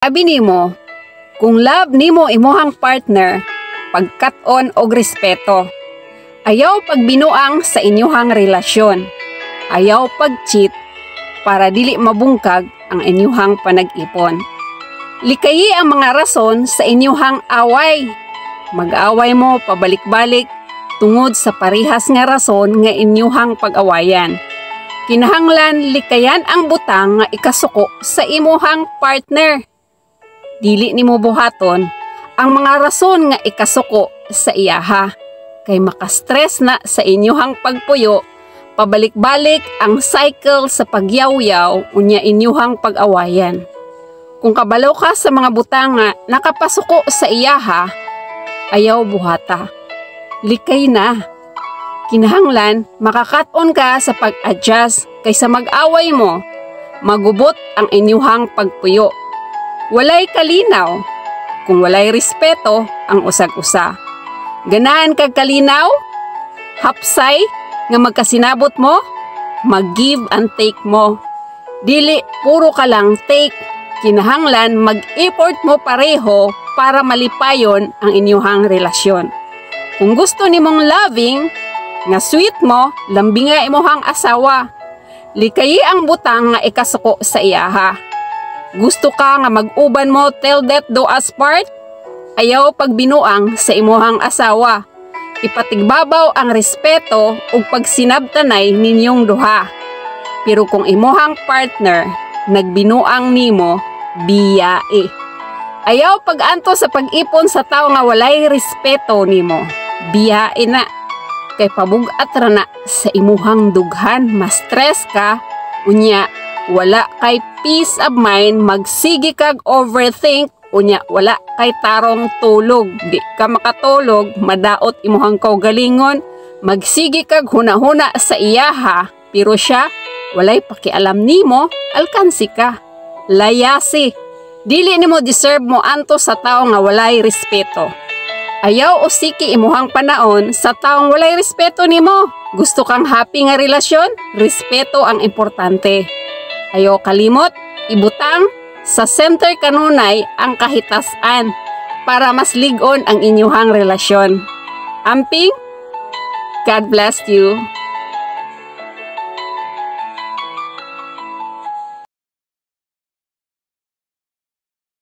Abi nimo, kung love nimo imuhang partner, pagkat-on og respeto. Ayaw pagbinuang sa inyuhang relasyon. Ayaw pag-cheat para dili mabungkag ang inyuhang panag-ipon. Likayi ang mga rason sa inyuhang away. Mag-away mo pabalik-balik tungod sa parihas nga rason nga inyuhang pag-awayan. Kinahanglan likayan ang butang nga ikasuko sa imuhang partner. Dili nimo buhaton ang mga rason nga ikasuko sa iyaha kay makastress na sa inyuhang pagpuyo, pabalik-balik ang cycle sa pagyawyaw unya inyuhang pag-awayan. Kung kabalo ka sa mga butang nga nakapasuko sa iyaha, ayaw buhata. Likay na. Kinahanglan makakat-on ka sa pag-adjust kaysa mag-away mo. Magubot ang inyuhang pagpuyo. Walay kalinaw kung walay respeto ang usag-usa. Ganahan kag kalinaw? Hapsay nga magkasinabot mo? Mag-give and take mo. Dili puro ka lang take. Kinahanglan mag-effort mo pareho para malipayon ang inyuhang relasyon. Kung gusto nimong loving, nga sweet mo, lambinga imuhang asawa. Likayi ang butang nga ikasuko sa iyaha. Gusto ka nga mag-uban mo till death do us part? Ayaw pagbinuang sa imuhang asawa. Ipatigbabaw ang respeto ug pagsinabtanay ninyong duha. Pero kung imuhang partner nagbinuang nimo, biyae. Ayaw pag-anto sa pag-ipon sa tawo nga walay respeto nimo. Biyae na. Kay pabugat ra na sa imuhang dughan, ma-stress ka, unya wala kay peace of mind, magsige kag overthink, unya wala kay tarong tulog, di ka makatulog, madaot imuhang kaugalingon, magsige kag huna-huna sa iyaha, pero siya walay pakialam nimo, alkansi ka. Layasi. Dili nimo deserve mo anto sa tawo nga walay respeto. Ayaw usiki imuhang panaon sa taong walay respeto nimo. Gusto kang happy nga relasyon? Respeto ang importante. Ayaw kalimot, ibutang sa center kanunay ang kahitasan para mas lig-on ang inyuhang relasyon. Amping, God bless you.